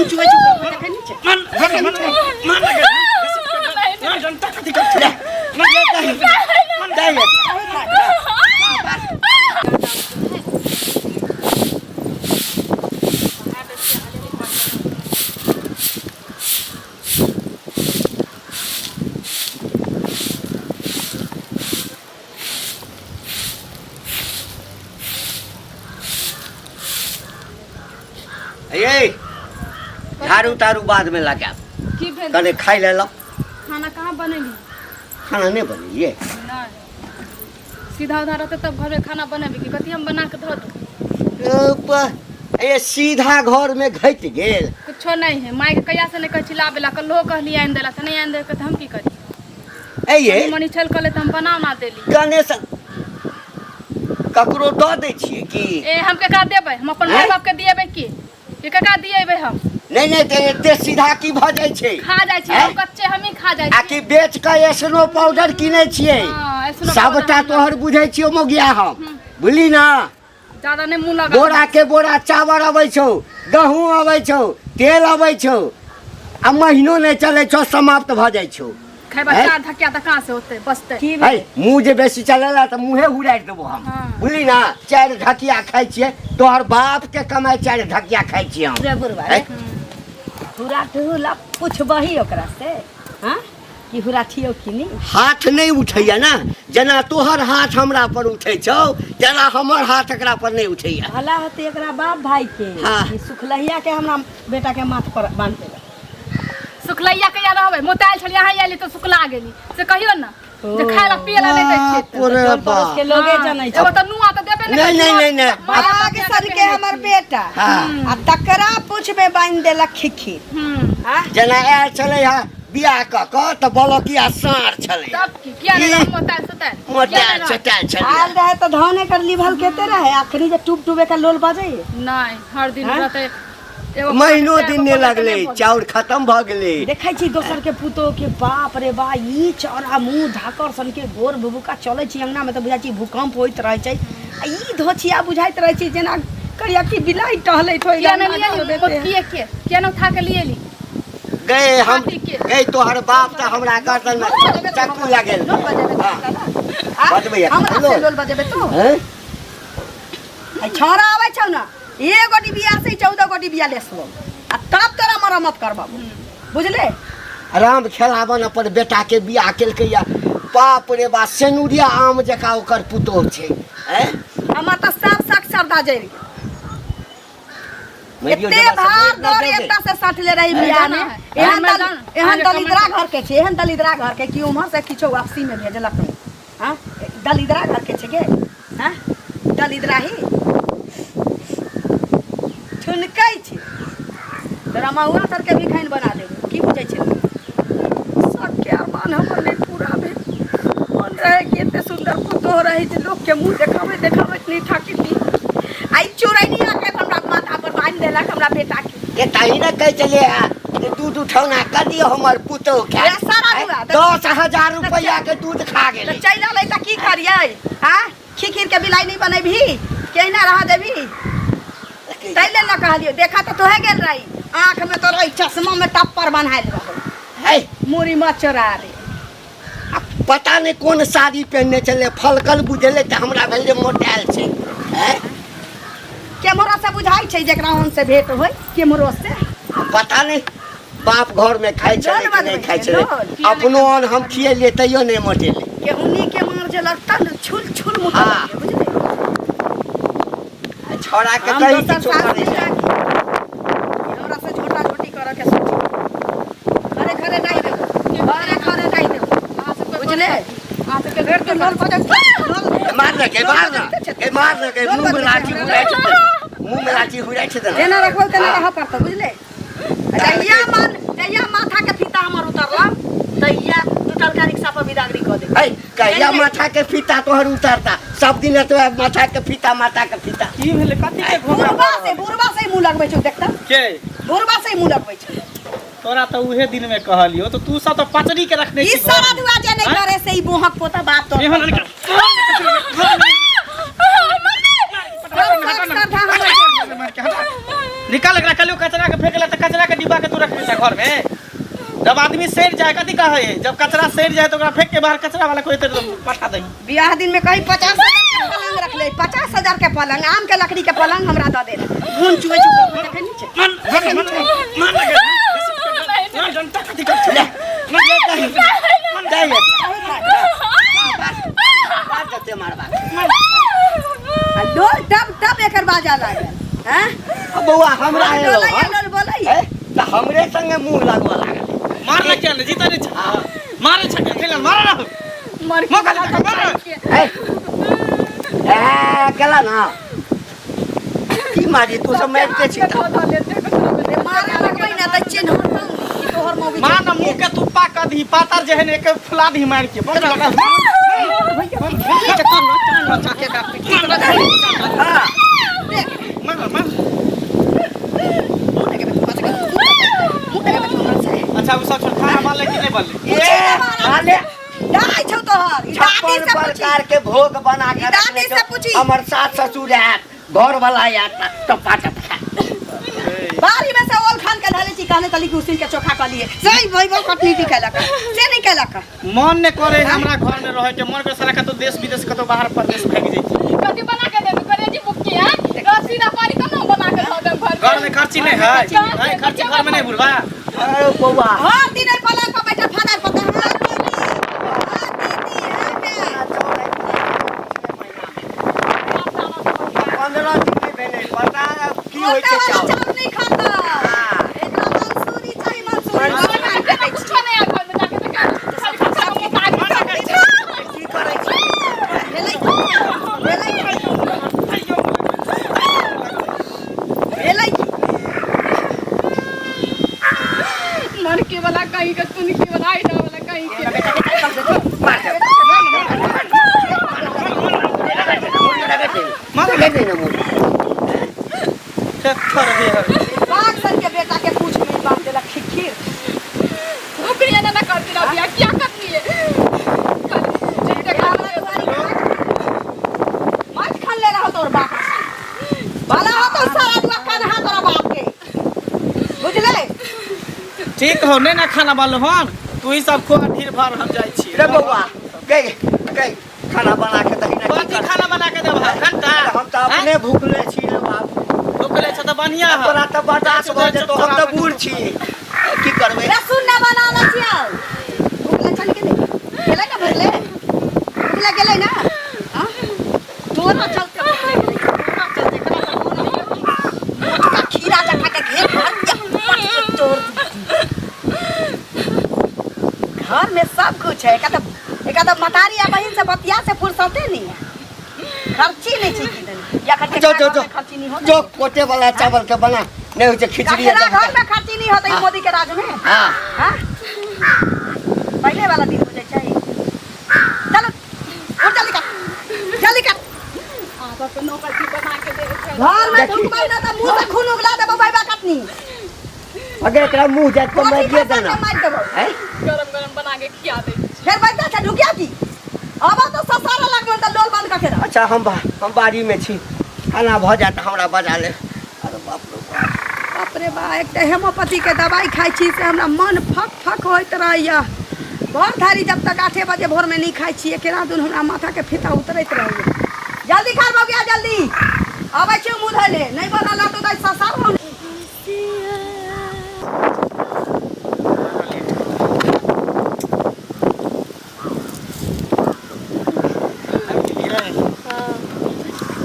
खून चुबै छै देखै नहि छै मान मान मान मान मान जनता कथी कर ले, दही। ये झाड़ू तारू बाद में लगायब। की भेल? कने खाइ लेलहुँ। खाना कहाँ बनेली? खाना नहि बनेलियै? नहि, सीधा उधा रहतै तब घरमे खाना बनेबै कि कथी हम बना के धऽ दू? ए सीधा घर में घटि गेल। कुछो नहीं है। माय के कहिया से नहीं कहै छी लाबे ला, कल्हो कहली आनि देला तऽ नहि आनि देलकै तऽ हम की करी? ए ये मनी छल कहले तऽ हम बना उना देली। गणेश ककरो दऽ दै छियै की? ए हम केकरा देबै? हम अपन माय बाप के दिएबै की? के केकरा दिएबै हम? नहि नहि, तऽ एते सीधा की भऽ जाइ छै? खा जाइ छी हम कच्चे, हमही खा जाइ छी। आ कि बेच कऽ एसनो पाउडर किनै छियै? हँ, एसनो सबटा पाउडर। तोहर बुझै छियौ मौगिया हम, बुझली ना? ज्यादा नहि मुँह लगा। बोरा के बोरा चावल अबै छौ, गहूँम अबै छौ, तेल अबै छौ, आ महीनो नहि चलै छौ, समाप्त भऽ जाइ छौ। खैबा हैं? चार धकिया तऽ कहाँ से होतै बचतै? की है भेल? मुँह जे बेसी चलेला तऽ मुँहे हुरारि देबो हम। हाँ। बुझली ना? चारि ढकिया खाइ छियै, तोहर बाप के कमाइ चारि ढकिया खाइ छियै हम। रे बुढ़वा रे। हैं? हुरा टुहुला पुछबही ओकरा से, हाँ, कि हुरा छियौ कि नहि? हाथ नहि उठैया ने, जेना तोहर हाथ हमरा पर उठै छौ तेना हमर हाथ एकरा पर नहि उठैया। भला होतै एकरा बाप भाई के। हाँ। कि सुखलहिया के हमरा बेटा के माथ पर बांध देलक। सुखलैया कहिया रहबै? मोतायल छलियै, अहाँ आयली तऽ सुखला गेली, से कहियौ ने जे खाय ला पिए ला नहि दै छियै तऽ। बाप रे टोल पड़ोस बाप। के लोगे हाँ, जनै छै। एगो तऽ नुआ तऽ देबे नहि, नहि नहि, नहि, नहि। आग सनके हमर बेटा। हाँ। आ तकरा पूछ में बांधि देलक खिखी। हम्म। आ जेना आयल छलै हँ बियाह कऽ कऽ तऽ बलकिया साँढ़ छलै। तब की किया नहि ई? रहब मोतायल सोतायल? किया मोटायल नहि रहब? सोटायल छलै। आयल रहे तऽ धान एकर लिभल केते रहे, अखनी जे टूप टूबे के लोल बजै। नहि, हर दिन हाँ? रहतै एगो महीनो चारि दिन गो नहि पकड़ि कऽ लगलै, नहि बोल। चाउर खतम भऽ गेलै। देखै छी दोसर के पुतोह के, बाप रे बा, ई चौड़ा मुँह धाकर सन के गोर भुभुका चलै छी अंगना में तऽ बुझाइ छी भूकंप होइत रहै छै, आ ई धोछिया बुझाइत रहै छै जेना करियकी बिलाइ टहलैत होय। किया नहि अंगना लियली? घर देते। किए के किया नहि उठा के लियली? गए हम हाथी के। गए तोहर बाप तऽ हमरा गर्दन में चक्कू लगेल। लोल बजेबे हाँ। आ? बजबैया। हमरा से लोल। लोल बजेबे तू? हैं? आ छौड़ा आबै छौ ने, एगो डिबिया से 14 गो डिबिया लेसबो आ तब तोरा मरम्मत करबो, बुझले? राम खेलावन अपन बेटा के बियाह केलकै या बाप रे बा, सेनुरिया आम जकाँ ओकर पुतोह छै। हैं? हमर तऽ सब शक श्रद्धा जरि गेल। मरियो एते जेबा से भार मरि न दौड़ जेबै। एतऽ से सटले रही बियाह में। जाना है। एहन हमे दल जाना। एहन अहाँके दलिद्रा कमेंट घर के छै, एहन दलिद्रा घर के कि उम्हर से किछो वापसी में भेजलक नहीं। हाँ, दलिद्रा घर के छै गे। हाँ, दलिद्रा ही ठुनकै छै। तोरा महुआ तर के भी खाइन बना देबो, की बुझै छै? सबके अरमान हमर नहि पूरा भेल। मन रहे कि एते सुंदर पुतोह रहे जे लोक के मुंह देखाबैत देखाबैत नहि थाकती। आ ई चुड़ैनी आके हमरा माथा पर बान्हि देलक हमरा बेटा के। ए ताही ने कहै छलियै हँ जे दूध उठौना कऽ दियौ हमर पुतोह के। ए सारा दुआ, तऽ 10,000 रुपैआ के दूध खा गेलै। तऽ चलि एलै तऽ की करियै? आँ, खीर के बिलाइ नहि बनेबही? केना रह देबही? ताहि लेल ने कहलियौ। देखा तऽ तोहे गेल रही, आँख में तोरा ई चश्मा में टप्पर बन्हायल रहौ। है मुड़ी मत चोरा रे। आ पता नहि कोन साड़ी पहिनने छलै, फलकल बुझेलै तऽ हमरा भेल जे मोटायल छै। हैं? केम्हरो से बुझाइ छै जेकरा ओहन से भेंट होय, केम्हरो से। पता नहि बाप घर में खाइ छलै कि नहि खाइ छलै। लोल। अपनो अन्न हम खिएलियै तैयो नहि मोटेलै। केहुनी के मार जे लगता ने, छुल छुल मुँह हाँ। बुझले। आ छौड़ा के हम कही दोसर किछो सास करै नहि छै। राखी। हमरा से झोटा झोटी करऽ के सोची। खरे खरे नहीं देबो, खरे खरे नहीं देबो, अहाँ सबके बुझले? अहाँ सबके फेर तो लोल बजै, लोल मार ने के, मार ने के, मार ने के, मुंह में लाठी हुराइ छै, मुंह में लाठी हुराइ छै तऽ जेना रखबो तेना रहऽ पड़तौ, बुझले? जहिया मन जहिया माथा के फीता हमर उतरला तहिया टूटलका रिक्शा पर बिदागरी कऽ देबो। है कहिया माथा के फीता तोहर उतरता? सब दिन तो माथा के फीता, माथा के फीता। की भेलै? कथी के घोंघा? बुढ़बा से, बुढ़बा से ही मुँह लगबै छौ, देखता के बुढ़बा से ही मुँह लगबै छौ। तोरा तऽ उहे दिन में कहलियो तऽ तू सब तऽ पचड़ी के रखने ई छी। सारा दुआ जे नहीं आँय? करे से ई मोहक पोता बाप तो एहन लड़का निकाल एकरा। कलियो कचरा के फेंकला त कचरा के डिब्बा के तू रखने छ घर में। जब आदमी सड़ जाए कथी कहै है, जब कचरा सड़ जाए तो ओकरा फेंक के बाहर कचरा वाला कोई तो पठा दही। बियाह दिन में कहीं 50,000 के पलंग रख ले, 50,000 के पलंग, आम के लकड़ी के पलंग हमरा दऽ दे। घुन चुए चुए देखै नहि छै। मन मन मन मन लगे ना जनता कथी कर ले ले दही, दही मार जते मारबा। आ डोल टप टप एकर बाजा लागल हैं। अब बौआ हमरा एलो डोलैया हन डोल बोलैया। ए, तऽ हमरे संगे मुंह लगबऽ लागल। मार ना क्या जीता नहीं छ मारे छ खेल मार ना मर मौका दे मार। ए ए केला ना की मारी तू सब मारिते छी तऽ। रे मारे लगबै ना तऽ चिन्ह कि तोहर मौगी। मार ना मुंह के तू पा कर दी पातर जे है ने एक फुला दी मार के बंद लगा। हाँ मार मार। अच्छा वो सब छोड़, खाना बनले कि नहीं बनले? ए खाले। दाइ छौ तोहर ई दादी 56 से पूछी। प्रकार के भोग बना के ई दादी रखने से छौ। पूछी। हमर सास ससुर आयत, घर वाला आयत टपा टपा। बाड़ी में से ओल खान के धले छी, कहने तली कि उसिन के चोखा क लिए सही भई भई कटनी नहीं केलक से नहीं केलक। मन ने करे हमरा घर में रहे के मन करे साला कतौ देश विदेश कतौ बाहर परदेश भागि जाइ छी। कथी बना के देबे करेजी बुक्की है रस्सी ना पानी तब ना बना के धऽ देब घर घर में खर्ची नहीं है, नहीं खर्ची घर में नहीं बुढ़वा। अरे बौआ हर दिन एहि पलंग पर बैठल फादर पता हां दीदी, हां दीदी, हां के 15 दिन नहि भेलै, पता की होइ छै मोटा वाला चाउर। चाउर नहीं खाता। हाँ। एकरा मंसूरी चाहिए, मंसूरी। में कुछो नहीं है घर में जाके तो खाली खर्चा में मोटा गेल। की करै छी? भेलै की? भेलै की? भेलै की? मरके वाला कहीं के तुनके वाला आइडा वाला कहीं के। मार दे। मार दे दे ना मुँह। थर दे हर। बाघ सन के बेटा के पूछ में बांध देलक खिखिर। ओकरे एना ना कर देला बिया क्या करती है खाली हमरा दुआरी मत खान ले रहो तोर बाप भला हो तो सारा दुआ कान्हा तोरा बाप के बुझले। ठीक हो नहीं ना खाना बनलो हन तू ही सब खो ढीर भर हम जाइ छी। रे बौआ गई गई खाना बना के दही ना। कथी खाना बना के देब घंटा? हम तऽ अपने भूखले छी रे बाप। भूखले छ तऽ बढ़िया है। तोरा तऽ बर्दाश्त भऽ जेतौ, हम तऽ बूढ़ छी, की करबै? लहसुन ना बना लै छियौ। भुखले चल गेलै, गेलै ना भुखले, भुखले गेलै ना। हाँ? तोरा चलते भुखले गेलै, तोरा चलते एकरा तऽ मोन होइए कि मोटका खीरा जकाँ के घेर भर के पट के तोड़ दी। घर में सब कुछ है, एका तऽ मतारी आ बहिन से बतिया से फुर्सते नहीं है। खर्ची नहीं छै की दनी या खर्ची जो जो जो खर्ची नहीं होता। जो कोटे वाला चावल के बना नहीं होइ छै खिचड़ी। ककरा घर में खर्ची नहीं होता ई मोदी के राज में? हाँ हाँ? पहले वाला दिन हो जाए चाहिए। चलो उठ, जल्दी कर, जल्दी कर। आबा के नौकर की बना के देबे छै। घर में देखी। ढुकबै ना तऽ मुंह से खून उगला देबो भाई कटनी। अगर एकरा मुंह जात के गोटी मारिए खसा देना के मारि देबो। हैं? गरम गरम बना के खिया दे। फेर बैठा छै ढुकिया की अब तो ससारा लगबो तऽ लोल बंद कके रह। अच्छा हम बाड़ी में छी, खाना भऽ जायत हमरा बजा ले। अरे बाप रे बाप। बाप रे बा, एक तऽ हेमोपैथी के दवाई खाइ छी से हमरा मन फक फक होइत रहैया। भोर धारी जब तक 8 बजे भोर में नहीं खाइ छी केना दुन हमरा माथा के फीता उतरैत रहैया। जल्दी खा बौआ जल्दी, अबै छी मुँह धोले नहीं बनल तो दाइ ससार हो।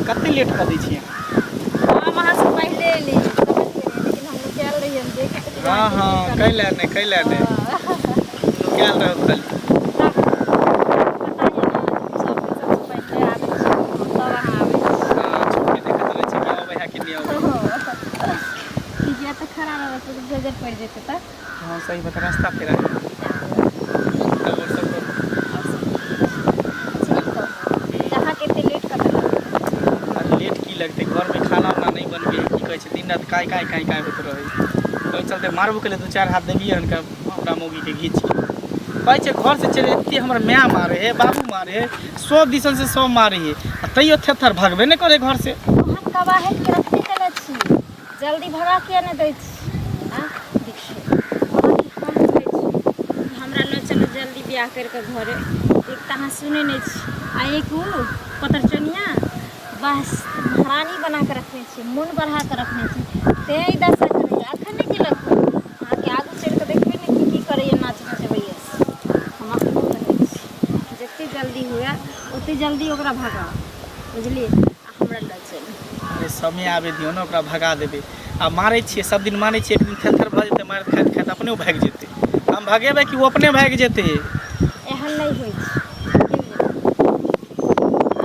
कते लेट कऽ दै छियै? हम अहाँ से पहिले एली समझ गेलियै, लेकिन हम नुकायल रहियै, हम देख हाँ हाँ कैला नहि, कैला नहि, नुकायल रहू खाली। पता यऽ ने सब दिन सबसँ पहिले आबै छी तब अहाँ आबै छी। हाँ, छुपके देखैत रहै छी कि अबै है कि नहि अबै है। किया तऽ खड़ा रहबै तऽ नजर पड़ि जेतै तऽ। हाँ सही बात, रास्ता फेरा है। तब और सब कहू। अच्छा ई कहू जे अहाँके एते लेट कतऽ लगलै? अरे लेट की लगतै, घरमे खाना उना नहि बनबै है, की कहै छै दिन राति काय काय काय काय होइत रहै, ओहि चलते मारबो केलियै 2-4 हाथ देलियै हन अपना मौगीके घीच के। कहै छै घर से चलि एते हमर माय मारे है, बाबू मारे है, सब दिसन से सब मारे है, आ तैयो थेथर भगबे नहि करे घर से। हम कबाहट के रखने केने छी। जल्दी भगा किया नहि दै छी आँय देखियौ अहाँके हम कहै छी कि हमरा लऽ चलू जल्दी बियाह करि कऽ घरे एक तऽ अहाँ सुनै नहि छी आ एक ओ पतरचनिया बस महारानी बना कऽ रखने छी मोन बढ़ा कऽ रखने छी तेँ ई दशा करैए एखन नहि केलक हँ अहाँके आगू चलि कऽ देखबै ने की की करैए नाच नचबैए हम एखनो कहै छी जतेक जल्दी हुए ओतेक जल्दी ओकरा भगाउ बुझलियै आ हमरा लऽ चलू अरे समय आबे दियौ ने ओकरा भगा देबै आ मारै छियै सब दिन मारै छियै एक दिन थेथर भऽ जेतै मारैत खाइत खाइत अपने ओ भागि जेतै हम भगेबै कि ओ अपने भागि जेतै एहन नहि होइ छै की बुझलियै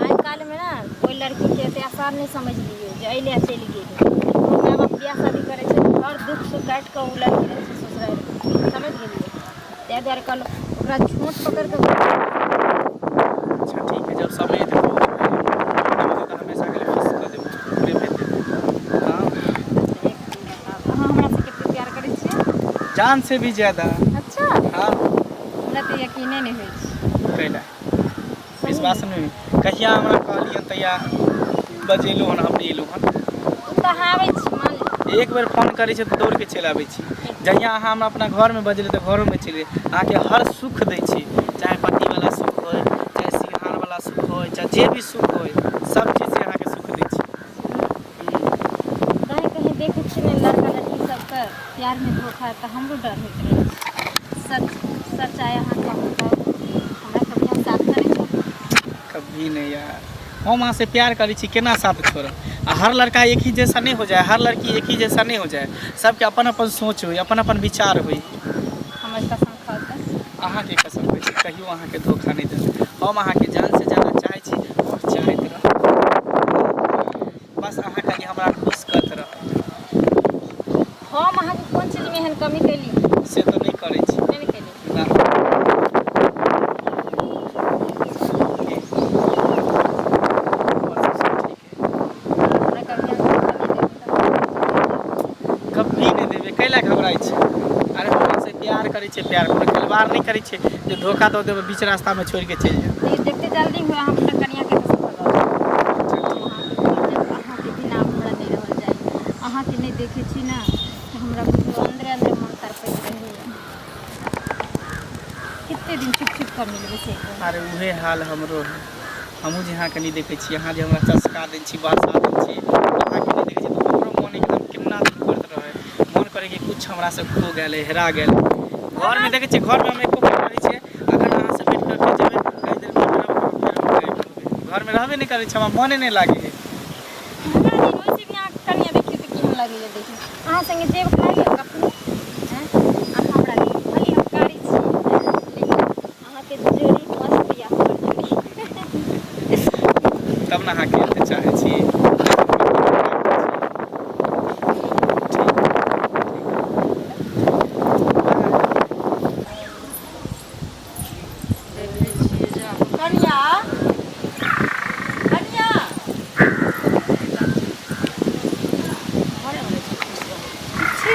आइ काल्हिमे ने कोइ लड़कीके एते आसान नहि समझि लियौ जे एहि लए चलि गेलै ककरो माय बाप बियाह शादी करै छै तऽ हर दुख सुख काटि कऽ ओ लड़की रहै छै ससुरारि समझि गेलियै ताहि दुआरे कहलहुँ ओकरा झोँट पकड़ि कऽ अच्छा ठीक है जब समय एतै तऽ तऽ हमेशा के लिए फिक्स कऽ देबै ओकरे भेज देबै हाँ अहाँ हमरा से कतेक प्यार करै छियै जान से भी ज्यादा अच्छा हाँ हमरा तऽ यकीने नहि होइ छै कैला विश्वास नहि कहिया हमरा कहलियन तहिया बजेलहुँ हन हम नहि एलहुँ हन ओ तऽ अहाँ आबै छी मान लिअ एक बेर फोन करै छै तऽ दौड़ के चलि आबै छी जहिया अहाँ हमरा अपना घरमे बजेलियै तऽ घरोमे चलि गेलियै अहाँके हर सुख दै छी चाहे पतिवला सुख होइ चाहे सिंघारवला सुख होइ चाहे जे भी सुख होइ सब चीजसँ अहाँके सुख दै छी कहीं कहीं देखै छियै ने लड़का लड़की सबके प्यारमे धोखा तऽ हमरो डर होइत रहै छै सच सच आइ अहाँ कहू तऽ हमरा कभी अहाँ साथ तऽ नहि छोड़ब कभी नहीं यार हम अहाँ से प्यार करै छी केना साथ छोड़ब आ हर लड़का एक ही जैसा नहीं हो जाए हर लड़की एक ही जैसा नहीं हो जाए सबके अपन अपन सोच होइ अपन अपन विचार होइ हमर कसम खाउ तऽ अहाँके कसम कहै छी कहियो अहाँके धोखा नहि देब हम अहाँके जानसँ ज्यादा चाहै छी आओर चाहैत रहब बस अहाँ खाली हमरा खुश करैत रहब हम अहाँके कोन चीजमे एहन कमी केली से तऽ नहि करै छी नहि ने केली ना हमरा कभी अहाँ कमी देबै तऽ कभी नहि देबै कैला घबराइ छै अरे हमरा से प्यार करै छै प्यार कोनो खिलवाड़ नहि करै छै जे धोखा दऽ देबै बीच रास्तामे छोड़ि के चलि जायब लेकिन जते जल्दी हुए अहाँ अपना कनियाके तऽ भगाउ अहाँके बिना हमरा नहि रहल जाइ अहाँके नहि देखै छी ने तऽ हमरा बुझियौ अन्दरे अन्दरे मन तड़पैत रहैए कते दिन छुप छुप कऽ मिलबै से कहू। अरे उहे हाल हमरो है हमहूँ जे अहाँके नहि देखै छी अहाँ जे हमरा चस्का दै छी बहसा दै छी अहाँके नहि देखै छी तऽ हमरो मन एकदम केना दिन करैत रहै मन करै कि किछु हमरासँ खो गेल है हेरा गेल है घरमे देखै छियै घरमे हम एको मिनट रहै छियै अगर अहाँसँ भेट करके जेबै कनी देर घरमे रहबै फेर हम गायब भऽ जेबै घरमे रहबे नहि करै छै हमरा मने नहि लागै है हमरा दिन वैसे भी अहाँके कनिया देखियौ तऽ केहन लगैए देखियौ अहाँ सङ्गे जेब खाइए कखनो आँय आ हमरा नहि भले हम कारी छी लेकिन अहाँके जोड़ी मस्त यऽ हमर जोड़ी तब ने अहाँके एते चाहै छी कनिया कनिया छी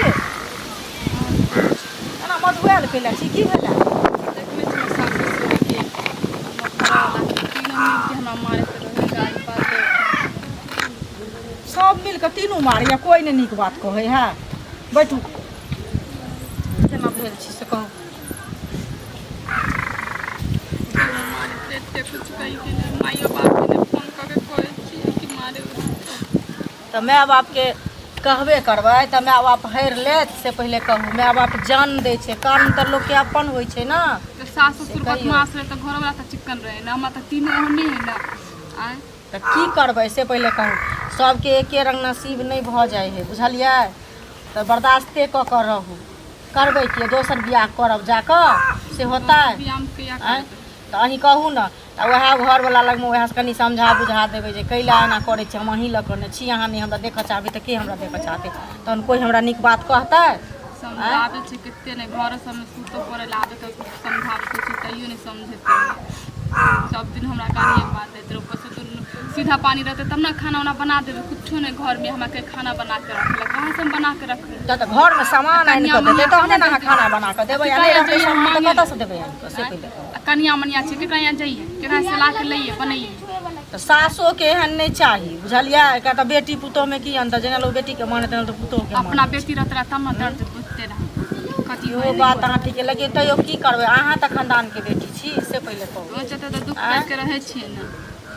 एना मधुआयल कैला छी की भेला देखने छी सास ससुरके हमर घरवाला तीनों मिलके हमरा मारैत रहै गारि पात सब मिल कऽ तीनू मारैया कोइ नहि नीक बात कहै है बैठू केना भेल छी से कहू मारैत एते कुछ कहि के नहि माइयो बापके नहि फोन कऽ के कहै छियै कि मारे तऽ माय बापके कहबे करबै तऽ माय बाप हेर लेत से पहिले कहू माय बाप जान दै छै कान तऽ लोकके अपन होइ छै ने तऽ सास ससुर से कहियौ। बदमाश रहै तऽ घरवला तऽ चिक्कन रहै ने हमरा तऽ तीनों ओहने है ने आँय तऽ की करबै से पहिले कहू सबके एके रंग नसीब नहि भऽ जाइ हइ बुझलियै तऽ बर्दाश्ते कऽ कऽ रहू करबै की दोसर बियाह करब जाकऽ से होतै बियाह कहिया आँय करबै तऽ अहीं कहू ने तऽ उएह घरवला लगमे उएहसँ कनि समझा बुझा देबै जे कैला एना करै छी हम अहीं लऽ कऽ ने छी अहाँ नहि हमरा देखऽ चाहबै तऽ के हमरा देखऽ चाहतै तहन कोइ हमरा नीक बात कहतै समझाबै छै कते नहि घर सबमे सुतो पड़ै लए आबै तऽ समझाबै छै तैयो नहि समझेतै सब दिन हमरा गालिए बात दैत रहै ऊपरसँ दुनू सीधा पानी रहतै तब ने खाना उना बना देबै कुछो नहि घरमे हमरा के खाना बना के रखलक कहाँ से हम बना के रखबै तऽ तऽ घरमे सामान आनि कऽ देतै तहने ने अहाँ खाना बना कऽ देबै आ नहि रहतै सामान तऽ कतऽसँ देबै आनि कऽ से पहिले कहू आ कनिया मनिया छै केकरा यहाँ जइए केकरा से ला के लइए बनैए तऽ सासोके एहन नहि चाही बुझलियै किया तऽ बेटी पुतोहमे की अन्तर जेना लोक बेटीके मानै तेना लोक पुतोहके अपना बेटी रहत रह तब ने दर्द बुझते रह कथी इहो बात अहाँ ठीके लेकिन तैयो की करबै अहाँ तऽ खानदानके बेटी छी से पहिले कहू ओहि चलते तऽ दुख पाबि के रहै छियै ने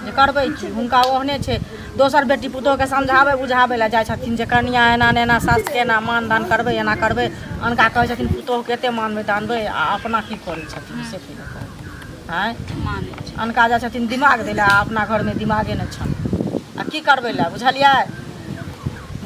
जे करबै की हुनका ओहने छै दोसर बेटी पुतोहके समझाबै बुझाबै लए जाइ छथिन जे कनिया एना ने एना सासके एना मान दान करबै एना करबै अनका कहै छथिन पुतोहके एते मानबै तानबै आ अपना की करै छथिन से पहिले कहू आँय मानै छै अनका जाइ छथिन दिमाग दै लए आ अपना घरमे दिमागे नहि छनि आ की करबै लए बुझलियै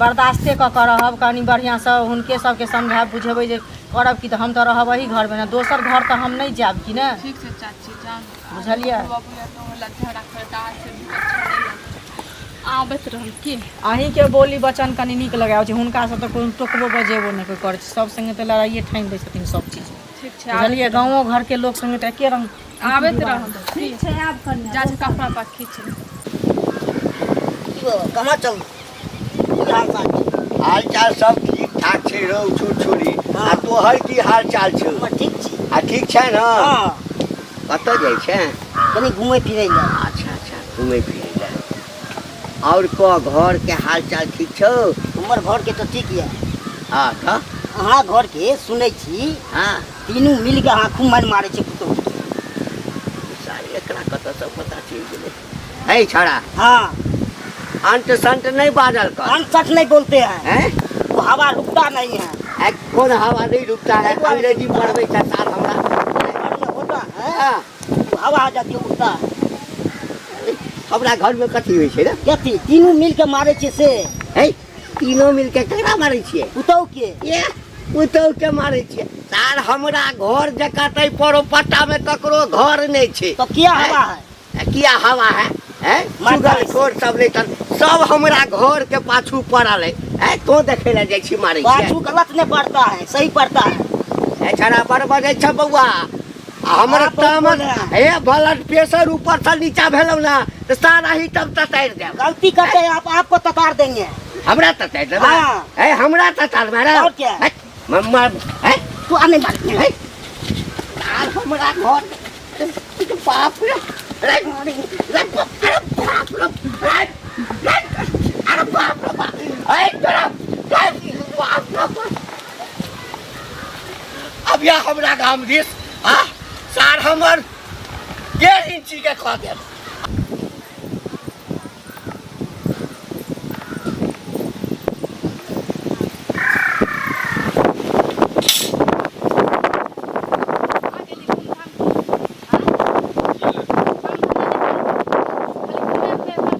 बर्दाश्ते कऽ कऽ रहब कनि बढ़िआँसँ हुनके सबके समझायब बुझेबै जे करब की तऽ हम तऽ रहब एही घरमे ने दोसर घर तऽ हम नहि जायब की ने ठीक छै चाची जाउ ने। बुझलियै? बाबू या तो होला झगड़ा करता से भी छोड़ै आबैत रहम की अहीँके बोली वचन कनि नीक लगै छै हुनकासँ तऽ कोनो टोकबो बजेबो नहि कोइ करै छै सब सङ्गे तऽ लड़ाइए ठानि दै छथिन सब चीज ठीक छै बुझलियै गाँवो घरके लोक सङ्गे तऽ एके रङ्ग आबैत रहम ठीक छै आब कनिया जा छै कपड़ा पा खींच ले। की बाबा कहाँ चल की हाल चाल छै हाल चाल सब ठीक ठाक छै रौ छुरछुरी आ तोहर की हाल चाल छौ हमर ठीक छी आ ठीक छै ने हँ कतऽ जाइ छै कनि घुमै फिरै लए अच्छा अच्छा घुमै फिरै लए आओर कह घरके हाल चाल ठीक छौ हमर घरके तऽ ठीक यऽ हँ तऽ अहाँ घरके सुनै छी हँ तीनू मिलके अहाँ खूब मारि मारै छै पुतोहु सारे एकरा कतऽसँ पता चलि गेलै है छड़ा हाँ अंट संट नहीं बाजल कर अनसठ नहीं बोलते हैं हैं वो हवा रुकता नहीं है है कौन हवा नहीं रुकता है अंग्रेजी पढ़बै छै साल हमरा घर में होता है हाँ, वो हवा आ जाती है उड़ता है हमरा घर में कथी होइ छै ने कथी तीनू मिल के मारे छै से है तीनों मिल के केकरा मारै छियै पुतहु के ये पुतहु के मारै छियै सार हमरा घर जकाँ तऽ परोपट्टा में ककरो घर नहि छै तो किया हवा है किया हवा है हैं मार चुगल खाइ छै। खोर सब नहीं तन सब हमरा घर के पाछू पड़ल है हैं तो देखे ला जाइ छी मारै छियै बाजू गलत नहीं पड़ता है सही पड़ता है ए छड़ा बड़ बजै छ बौआ आ हमर आप बहुत तामस बोले हैं। हे ब्लड प्रेशर ऊपर से नीचा भेलौ ना तऽ सारा ही तब ततारि देब गलती करते हैं आप आपको ततार देंगे हमरा ततारि देबै हाँ। ए हमरा ततार मारब और क्या? है, मम्मा है तू आने मार है तार हमरा घर बाप रे रे रे अरे बाप रे रे रे अरे बाप रे बाप ए तोरा रे बाप रे बाप अब यह हमरा गाम दिस आ सार हमर 1.5 इंची के खा देब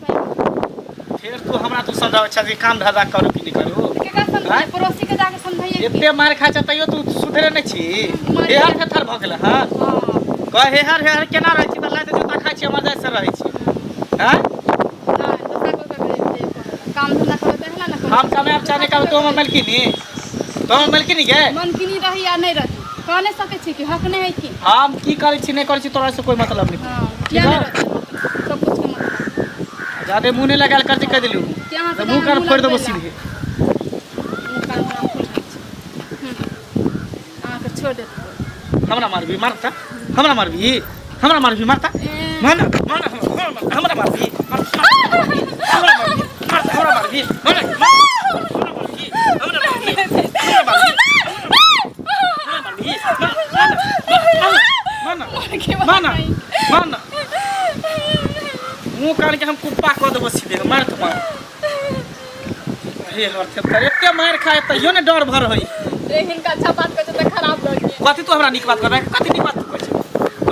फेर तू हमरा तू समझाबै छह जे काम धंधा करू कि नहि करू केकरा समझाइए पड़ोसी के जाके समझाइए एते मार खाइ छ तैयो तू सुधरे नहि छी मार- हेहर थेथर भऽ गेल हँ हँ कह हेहर हेहर केना रहै छी तऽ लाइट जूता खाइ छी मजा से रहै छी हँ नहि दोसरा कोइ के भेज दे काम धंधा करबै तऽ ना हम कमायब चाहे कब तो मलकिनी तो मलकिनी गे मनकिनी रही या नहि रही कह नहि सकै छी कि हक नहि है कि हम की करै छी नहि करै छी तोरा से कोई मतलब नहीं हँ किया नहि रहतै सब कुछ के मतलब जादे मुँह नहि लगायल कर कह देलू कि अहाँ से मुँह कान फोड़ि देबो सीधे मुँह कान हमरा फोड़ि दै छै अहाँके छोड़ि देत हमरा मारबी मारता हमरा मारबी हमरा मारबी मारता मार मार हमरा मारबी हमरा मारबी हमरा मारबी मार हमरा मारबी हमरा मारबी हमरा मारबी मार मार मार मुँह कान के हम कुप्पा कऽ देबो सीधे मार तो मार हे हर थेथर एते मार खाए तैयो ने डर भर होई हिनका अच्छा बात कहै छै तऽ खराब लग गेल कथी तू हमरा नीक बात कहबै कथी नीक बात तू कहै छै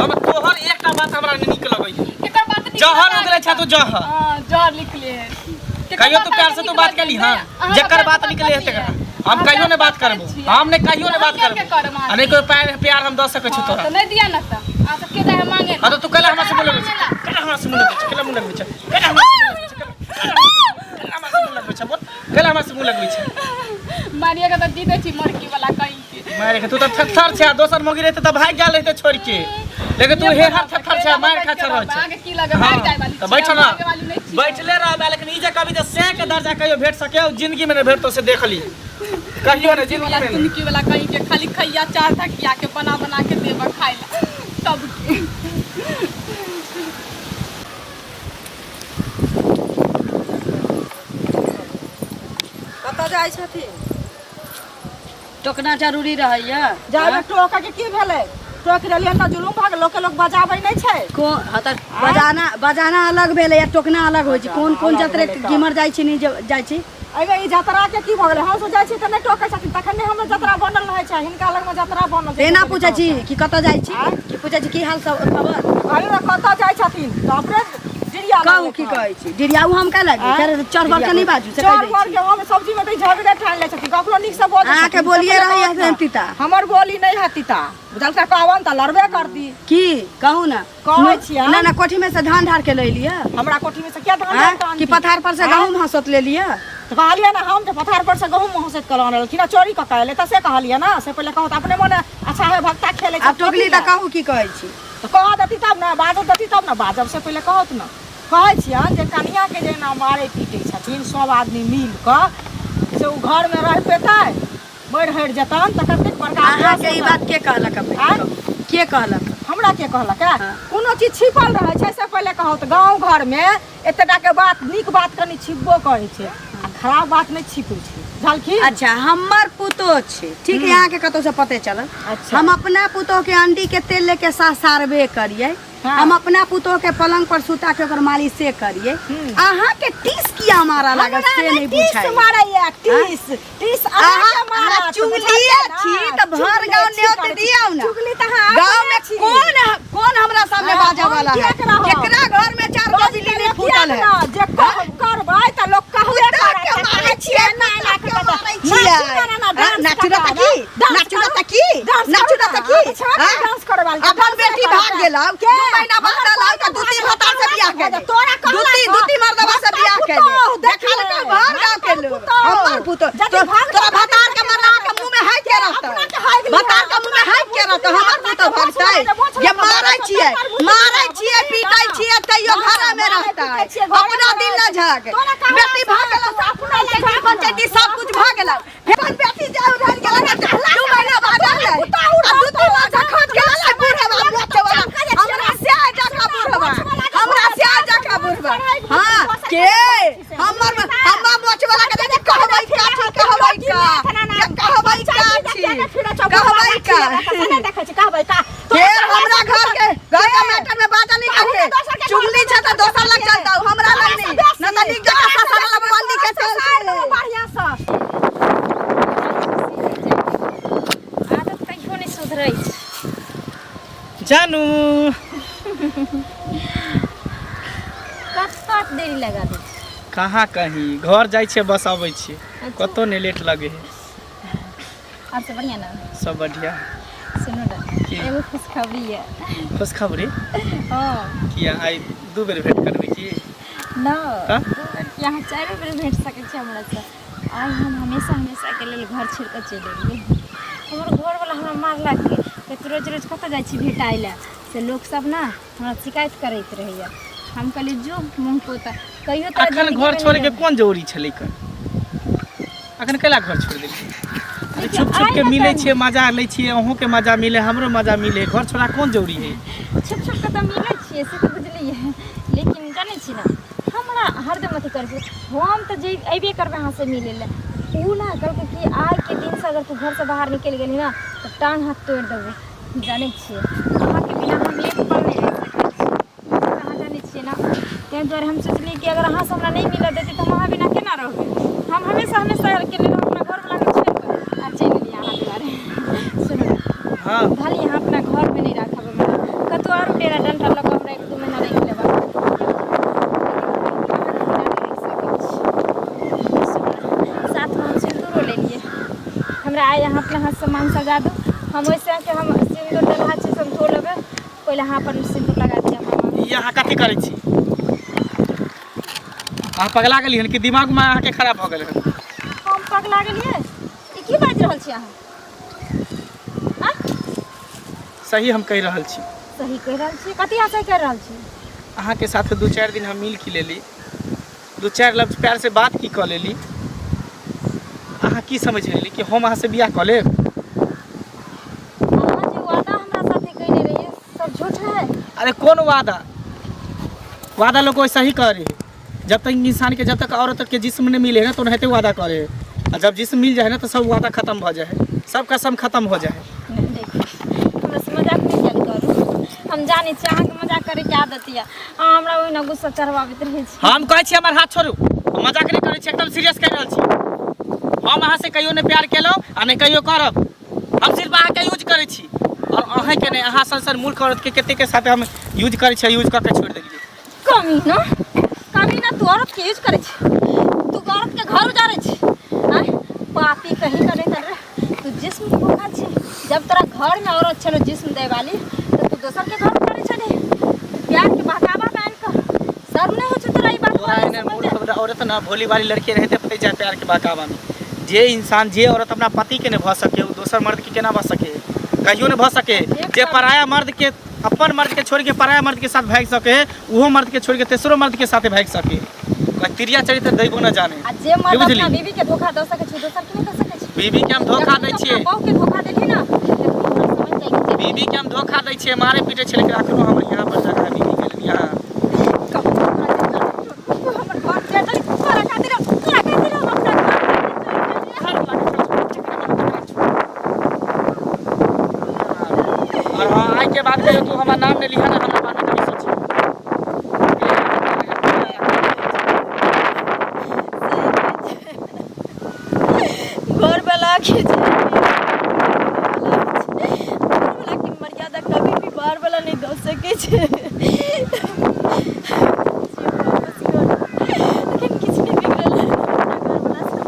हम तोहर एकटा बात हमरा नहि नीक लगै है केकर बात नीक जहर लगै उगले छ तू जहर हां जहर लिखले है केकर कहियो तू बात प्यार से अहाँके तू नीक बात लगै? केली हां नहि, अहाँ जकर प्यार बात से निकले है करियै। तकर हम कहियो नहि बात करबो हम नहि कहियो नहि बात हम किया करबो करब अहाँ आ नहि कोई प्यार प्यार हम दऽ सकै छी हाँ, तोरा तऽ नहि दिया ने तऽ अहाँ सबके जाय है मांगे हां तऽ तू कैला हमरा से मुँह लगबै छै कैला हमरा से मुँह लगबै छै कैला मुँह लगबै छै कैला हमरा से मुँह लगबै छै कैला हमरा से मुँह लगबै छै बोल कैला हमरा से मुँह लगबै छै मारिए के तऽ जीते छी मरकी वाला कहीं के मारे के तू तऽ थेथर छै आ दोसर मोगी रहते तऽ भागि गेल रहते छोड़ के लेकिन तू हे हर थेथर छै मार खा छै रहै छै अहाँके की लगे भागि जाय वाली तऽ बैठ ना भागे वाली नहि छी बैठले रहबे लेकिन ई जे कभी जे सै के दर्जा कहियो भेट सके ओ जिंदगी में नहि भेटतो से देख ली कहियो नहि जिंदगी वाला में नहि। तुनकी वाला कहीं के खाली खैया चार थकिया के बना बना के देबा खाय ला सबके जाइ छथिन। टोकना जरूरी रहैया। जाबे टोका के की भेलै? टोक देलियन तऽ जुलुम भऽ गेल, लोकके लोक बजाबै नहि छै। कोन? हँ तऽ बजाना बजाना अलग भेलै आ टोकना अलग होइ छै। कोन कोन अलग जतरे भेलै तऽ। किम्हर जाइ छी, नहि जाइ छी। एहिमे ई जतरा के की भऽ गेलै? हमसब जाइ छी तऽ नहि टोकै छथिन, तखन नहि हमर जतरा बनल रहै छै, हिनका लगमे जतरा बनल छै। एना पूछै छी कि कतऽ जाइ छी, कि पूछै छी की हाल सब खबर? कहलियै ने कतऽ जाइ छथिन तऽ अपने डिरिया कहू की कहै छी? डिरियाउ हम का लागी? आँय? चढ़ बढ़ के नहि बाजू से कहि चोर दै भर छी। के हम सब्जी में तऽ झगड़े ठानि लै छथिन, ककरो नीक से बजै अहाँके छथिन, बोलिए से पहिले रहैया कहत ने। तीता। हमर बोली नहि है तीता, बुझलका? कहबन तऽ लड़बे करती। की कहू ने। कहै छियै। ना ना, कोठी में से धान ढार के ले लिअ। हमरा कोठी में से किया धान आँय? ढार के कि आनती? पथार पर से गहूम हंसोत ले लिअ? तऽ कहलियै ने हम जे पथार पर से गहूम हंसैत कऽ आनलखिन आ चोरी कऽ के एलै तऽ से कहलियै ने। से पहिले कहू तऽ अपने मने अच्छा है भक्ता खेलै आब टोकली तऽ कहू की कहै छी। तऽ कह देती तब ने बाजब, देती तब ने बाजब, से पहिले कहत ने। कहै छियनि जे कनियाके जेना मारै पीटै छथिन सब आदमी मिल कऽ, से ओ घरमे रहि पेतै? मरि हरि जेतनि तऽ कतेक बड़का अहाँके ई बात के कहलक अपने? आँय? के कहलक? हमरा के कहलक है? कोनो चीज छिपल रहै छै से पहिले कहू तऽ। गाँव घरमे एतेटा के बात, नीक बात कनि छिपबो करै छै आ खराब बात नहि छिपै छै, बुझलखिन? अच्छा, हमर पुतोह छै, ठीक है? अहाँके कतौ से पते चलल? अच्छा। हम अपना पुतोह के अंडी के तेल लेके सासारबे करियै। हाँ। हम अपना पुतोह के पलंग पर सुता के ओकर मालिशे करियै। अहाँ के टीस किया मारा लागल हमरा से नहि टीस बुझाइ। मारैया, टीस टीस अहाँ अहाँके अहाँ मारत, चुगलिए बुझलियै ने? छी तऽ भर चुगली गाँव छी न्योत करै छी। दियौ ने। चुगली तऽ अहाँ गाँव अपने में छी। कोन कोन हमरा सामने हाँ, बाजऽ हम वाला है? किएक रहब? केकरा घर में चार गो रोज बिल्ली तऽ नहीं लोक फूटल किएक है? ने जे करबै तऽ लोक कहबे कुत्ता करत। के मारै छियै, ना, ना, कुत्ता के मारै नाचू छियै। ना, ना, ना, हाँ, डांस नाचू करू ना तऽ की? डांस नाचू ना करू। तऽ की? डांस नाचू करू ना ना, तऽ की? अहाँ तऽ छेबे हाँ? डांस करे वाली, अपन डांस बेटी करे भाग वाली। गेलौ, के? 2 महीना बाद हमर आलौ तऽ कोइ दू तीन भाग भतार से बियाह गेलौ, केले। तोरा दू कहलक तीन दू तीन मर्दबा से बियाह पुतोह, केले। देखिए, देखल के भर गाँव के लोग। पुतोह। हमर पुतोह। जदि भाग तोरा भतार के मरला के मुंह में हाथ के रहतौ। अपना के हाइक लिहे, भतार के मुंह में हाथ के रहतौ, हमर पुतोह भगतै। ये मारै छियै, मारै छियै, पीटै छियै, तैयो घरे में रहतै। अपना दिल न झाग। बेटी भाग गेलौ तऽ अपना पंचायती पंचायती सब कुछ भऽ गेलौ। फेर अपन बेटी जे उधर गेलै ने, 2 महीना बाद आलै। आ दू तीन मास खोज के आलै बुढ़वा मोचवा। हमरा से जकाँ बुढ़वा, हमरा से जकाँ बुढ़वा। हाँ, के? हमर हमर मोचवाला के जे कहबै का छी, कहबै का? जे कहबै का छी, कहबै का? फेर हमरा घर के मैटर में बाजा नहीं करके। चुगली छै तऽ दोसर लग चलतौ, हमरा लग नहीं। न तऽ नीक जकाँ ससुर लग बंदी के चलतै। बढ़िया से आदत कहियो नहि सुधरै छै। जानू। कत देरी लगा दै छै। कहाँ कहीं घर जाइ छियै, बस अबै छियै, कतौ नहि लेट लगे है। आओर सब बढ़िआँ ने? सब बढ़िया। सुनू ने। की? एगो खुशखबरी यऽ। खुशखबरी? हँ। किया, आइ 2 बेर भेंट करबै की? न। तऽ? 2 बेर की, अहाँ चारिओ बेर भेट सकै छी हमरासँ। आइ हम हमेशा हमेशाके लेल घर छोड़ि कऽ चलि एलियै। हमर घरवला हमरा मारलक कि तू रोज रोज कतऽ जाइ छी भेटाइ लए, से लोकसब ने हमरा शिकायत करैत रहैया। हम कहलियै जो मुँह पोता कहियो तोरा अखन जिंदगीमे घर छोड़े के नहि। कोन जरूरी छलै कन? अखन कैला घर छोड़ देलियै? अरे देखियौ, छुप छुप आइ के ने मिलै तऽ छियै, मजा लै छियै, अहूँके मजा मिले, हमरो मजा मिले, घर छोड़ा कोन जरूरी है? छुप छुप कऽ तऽ मिलै छियै से तऽ बुझलियै, लेकिन जानै छी ने हमरा हरदम अथी करै छै। हम तऽ जे अयबे करबै अहाँसँ मिलै लए। ओ ने कहलकै कि आइके दिनसँ अगर तू घरसँ बाहर निकलि गेलही ने तऽ टाँग हाथ तोड़ि देबौ। जानै छियै, अहाँके बिना हम एक पल नहि रहि सकै छी, ई तऽ अहाँ जानै छियै ने। ताहि दुआरे हम सोचलियै कि अगर अहाँसँ हमरा नहि मिलऽ देतै तऽ हम अहाँ बिना केना रहबै? हम हमेशा हमेशाके लेल अपना घरवलाके छोड़ि कऽ आ चलि एलियै अहाँ दुआरे। सुनू ने। हाँ। भले अहाँ अपना घरमे नहि राखब हमरा, कतहु आरो डेरा डंटा लऽ कऽ हमरा 1-2 महीना राखि लेब, अहाँके बिना नहि रहि सकै छी। सुनू ने, साथमे हम सिन्दूरो लेलियै। हमरा आइ अहाँ अपना हाथसँ मांग सजा दू। हम ओहिसँ के हम सिन्दूर डलहा छै से हम धो लेबै, पहिले अहाँ अपन सिन्दूर लगा दिअ हमरा मांग। ई अहाँ कथी करै छी? अहाँ पगला गेलियै हन कि दिमाग में अहाँके खराब भऽ गेल हन? हम पगला गेलियै? ई की बाजि रहल छी अहाँ? आँय? सही हम कहि रहल छी। सही कहि रहल छी? कथी अहाँ सही कहि रहल छी? अहाँके साथे 2-4 दिन हम मिल की लेली, 2-4 लफ्ज प्यार से बात की कऽ लेली, अहाँ की समझि लेली कि हम अहाँसँ बियाह कऽ लेब? अहाँ जे वादा हमरा साथे कयने रहियै सब झूठ है? अरे कोन वादा? वादा लोग वैसा ही करे है, जब तक इंसान के, जब तक औरत के जिस्म नहीं मिले ना तो ओनाहिते वादा करे है। आ जब जिस्म मिल जाए ना तो सब वादा खत्म भऽ जाए है, सब कसम खत्म हो जाए है। नहीं, देखू हमरा से मजाक नहीं कयल करू। हम जानै छी अहाँके मजाक करैके आदत यऽ, अहाँ हमरा ओहिना गुस्सा चढ़बाबैत रहै छी। हम कहै छी हमर हाथ छोड़ू, हम मजाक नहि करै छी, एकदम सीरियस कहि रहल छी। हम अहाँ से कहियो नहि प्यार केलहुँ आ नहि कहियो करब। हम सिर्फ अहाँके यूज करै छी, और अहाँके नहि, अहाँ सन सन मूर्ख औरतके कतेकके साथे हम यूज करै छी, यूज कऽ के छोड़ि देलियै। कमीना कमीना, तू औरत के यूज करै छी, तू औरत के घर उजारै छी। आँय पापी कहीं का नहीं कर रे, तू जिस्म के भूखा छी। जब तोरा घर में औरत छलो जिस्म दै वाली तो तू दोसर के घर उजारै छली, प्यार के बहकावा में आनि कऽ। शर्म नहीं होइ छौ तोरा ई बात तोरा बोलै एहन से? मूर्ख औरत ना भोली वाली लड़की रहते फंसि जाए प्यार के बहकावा में। जे इंसान, जे औरत अपना पति के नहीं भऽ सके, ओ दोसर मर्द के केना भऽ सके? कहियो नहीं भऽ सके। जे पराया मर्द के, अपन मर्द के छोड़ के पराया मर्द के साथ भागि सके है, ओहो मर्द के छोड़ के तेसरो मर्द के साथे भागि सके है। तिरिया चरित्र दैबो न जाने। आ जे मर्द की बुझली? अपना बीवी के धोखा दऽ सकै छै, दोसर के नहि दऽ सकै छै? बीबी के हम धोखा दै जखन तू छियै, अपना बहू के धोखा देलही ना, तखन तोरा समझ जाइ कि जे बीबी के हम धोखा दै छियै, मारे पीटे छियै, लेकिन अखनो हमर यहाँ पर जगह है बीबी के लेल यहाँ। तू हमर घर छोड़ि देलही, तोरा खातिर तोरा खातिर हम अपना घर और हाँ, आइ के बाद कहियो तू हमर नाम नहि लिहा ना, हमरा बारे में कभी सोची। घर वाला के जे घर वाला के मर्यादा कभी भी बाहर वाला नहीं दऽ सकै छै। लेकिन किछु नहि बिगड़ल है अपना घर वाला से।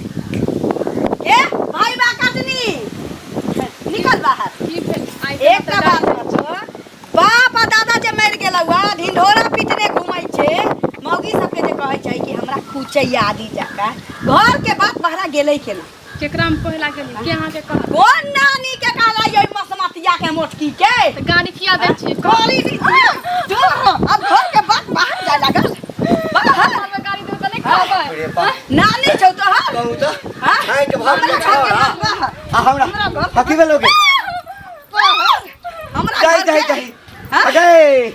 ए भाई बा कटनी, निकल बाहर। की भेल आइ? एकटा बात छौ, बाप आ दादा जे मरि गेलौ आ ढिंढोरा पीटने घुमै छै, मौगी सबके जे कहै छै कि हमरा खुचैया आदि जकाँ, घर के बात बहरा गेलै केना? केकरा में पहिला गेली? के अहाँके कहल? कोन नानी के कहला ये मसमतिया के मोटकी के? तऽ गाली किया दै छियै? गाली दी जो, अब घर के बात बाहर जाय लागल बाहर। घरमे गाली देबै तऽ नहि कहबै? रे बाप, नानी छौ तोहर? कहू तऽ। हाँ? आँय के भर हमरा घर के बात बाहर। आ हमरा हमरा घर हकी भेलो के बाहर। हमरा जाई घर जाई के- जाई। हाँ? अरे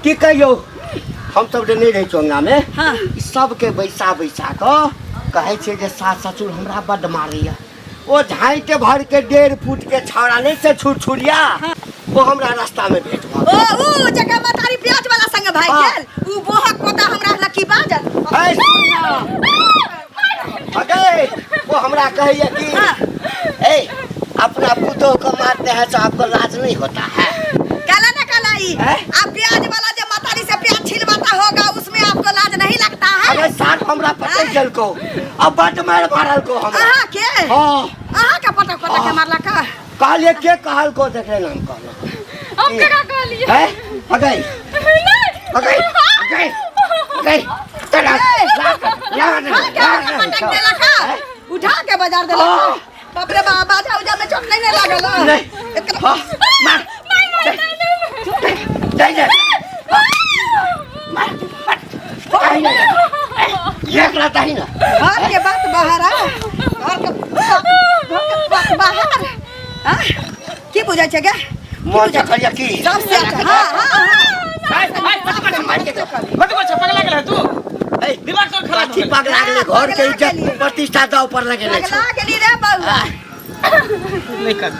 की कहियौ, हम सब जे नहि रहै छियौ अंगनामे, हाँ। ई सबके बैसा बैसा कऽ कहै छै जे सास ससुर हमरा बड्ड मारैया। ओ झाँटि भर के 1.5 फुट के छौड़ा नहि से छुरछुरिया, ओ हमरा रास्ता में भेट भऽ ओ गेल। ऊ जकर मतारी प्याज वाला संग भागि हाँ। गेल, ऊ बोहक पोता हमरा लकी बाजल। ऐ सुन ना, अगे वो हमरा कहैया कि हाँ। ए अपना पुतोह को मारते हैं तो आपको लाज नहीं होता है? काला ना काला ई हैं? आप प्याज वाला जो मतारी से प्याज छिलवाता होगा, उसमें आपको लाज नहीं लगता है? अरे साथ हमरा पटक देलको, अब बड मार मारल को हमरा। अहाँ के? हाँ। अहाँ के पटक पटक के मारला का? कहलिए के कहल को, देखले नाम कहलो। हम केकरा कहलियै? हैं? अगे अगे अगे अगे चला ला ला। उठा के अहाँ के पटक देला का? उठा के बाजार देला का? हाँ। बाप रे बाप, बाजा उजा में चोट नहीं ने लागल? नहीं। एकरा- हाँ, मार जाई जा, मार मार दही ना, एकरा दही ना। घर के बात बाहर आ, घर के घर के बात बाहर। हाँ? की बुझै छै गे? मोन चखलिया की सबसे अच्छा। हाँ हाँ हाँ। मार के दे। कथी बोल छै? पगला गेल है तू? ए, दिमाग तोर खराब हो कथी गेल? पगला गेलै? घर के पगला इज्जत गेलियै। प्रतिष्ठा दाव पर लगेने छै। पगला गेली रे बौआ। नहि कर।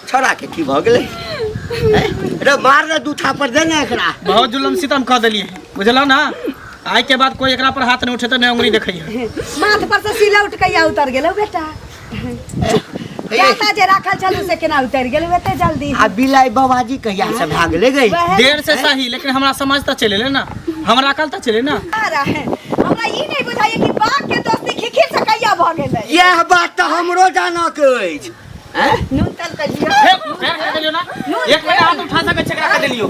छोड़ा के की भऽ गेलै? हैं? रे मार रे, दू थापड़ दे ने एकरा। बहुत जुलम सितम कऽ देलियै, बुझलौ ना? आइ के बाद कोई एकरा पर हाथ नहीं उठेतै, नहि उंगली देखैया। माथ पर से सिलौट कहिया उतर गेलौ बेटा? जाता जे राखल छलू से केना उतर गेलौ एते जल्दी? आ बिलाइ बाबाजी कहिया से भागले गई? वएह देर से सही, लेकिन हमरा समझ तऽ चलि एलै ना, हमरा अकल तऽ चले ना। आ रहा है। हमरा ई नहीं बुझाइए कि बाघ के दोस्ती खिखिर से कहिया भऽ गेलै। यह बात तऽ हमरो जानऽ के अछि। हैं? नून तेल कहिया फेर फेर कह देलियौ ना, एक महीना हाथ उठा सकै छै, एकरा कह देलियौ।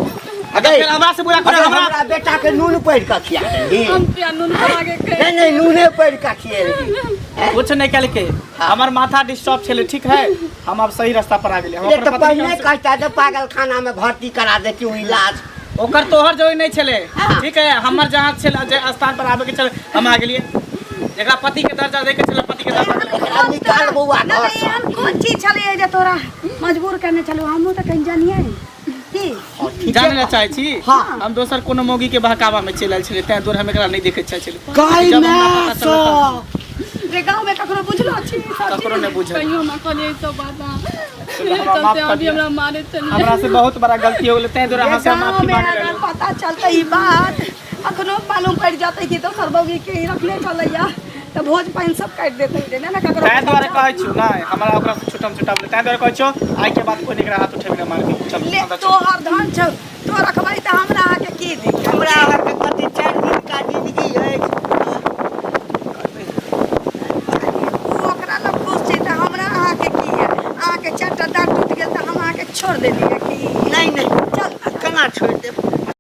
अगे फेर हमरा से बुरा करे अगे हमरा। हमरा बेटा के नून पढ़ि कऽ खिया देलही? हम किया नून खा के? नहीं नहीं, नूने पढ़ि कऽ खिएलही। कुछ नहीं केलकै, हमर माथा डिस्टर्ब छलै, ठीक है, हम अब सही रास्ता पर आ गेलियै। हम ये अपन तऽ पत्नी पहिने के कहता जे पागल खाना में भर्ती करा देती इलाज। ओकर तोहर जरूरी नहीं छलै, ठीक है, हमर जहाँ छलै, जे स्थान पर आबे के छलै, हम आ गेलियै। जेकरा पति के दर्जा देके छलै, पति के दर्जा देलकै। एकरा निकाल बौआ ना घर से। एहन कोन चीज छलै जे तोरा मजबूर करने छलू? हमहूँ तऽ कहीं जानिए। की हँ, ठीके जाने ला चाहै छी हँ। हम दोसर कोनो मौगी के बहकावा में चलि आयल छलियै, तें दुआरे हम एकरा नहि देखै चाहै छलियै। गाय जब हमरा माय पता चलल सब रे गाँव में ककरो बुझलो छी ई सब ककरो चीज? नहि बुझल। कहियो हमरा कहलियै ई सब बात अहाँ। हमरा माफ चलते कर अभी दिअ। हमरा मारे चलिए। हमरा से बहुत बड़ा गलती हो गेलै, तें दुआरे रे अहाँ से गाँव माफी में मांगे अगर लगलहुँ। पता चलतै ई बात, अखनो मालूम पड़ि जेतै कि दोसर बौगी के ही रखने चलैया, तऽ भोज पानि सब काटि देतै रे, नहि ने ककरो तें पता दुआरे चलतै। कहै छियौ नहि हमरा ओकरा से छुटम छुटा भेलै, तें दुआरे कहै छियौ आइ के बाद कोइ नहि एकरा हाथ उठेबै, नहि मारबै। चल ले अंदर चल। तोहर धन छौ, तो रखबै तऽ हमरा अहाँके की दिक्कत? हमरा अहाँके कथी 4 दिन का जिंदगी अछि। ओ ओकरा लग खुश छै तऽ हमरा अहाँके की है? अहाँके 4टा दाँत टूटि गेल तऽ हम अहाँके छोड़ि देलियै की? नहि नहि, चल केना छोड़ि देब?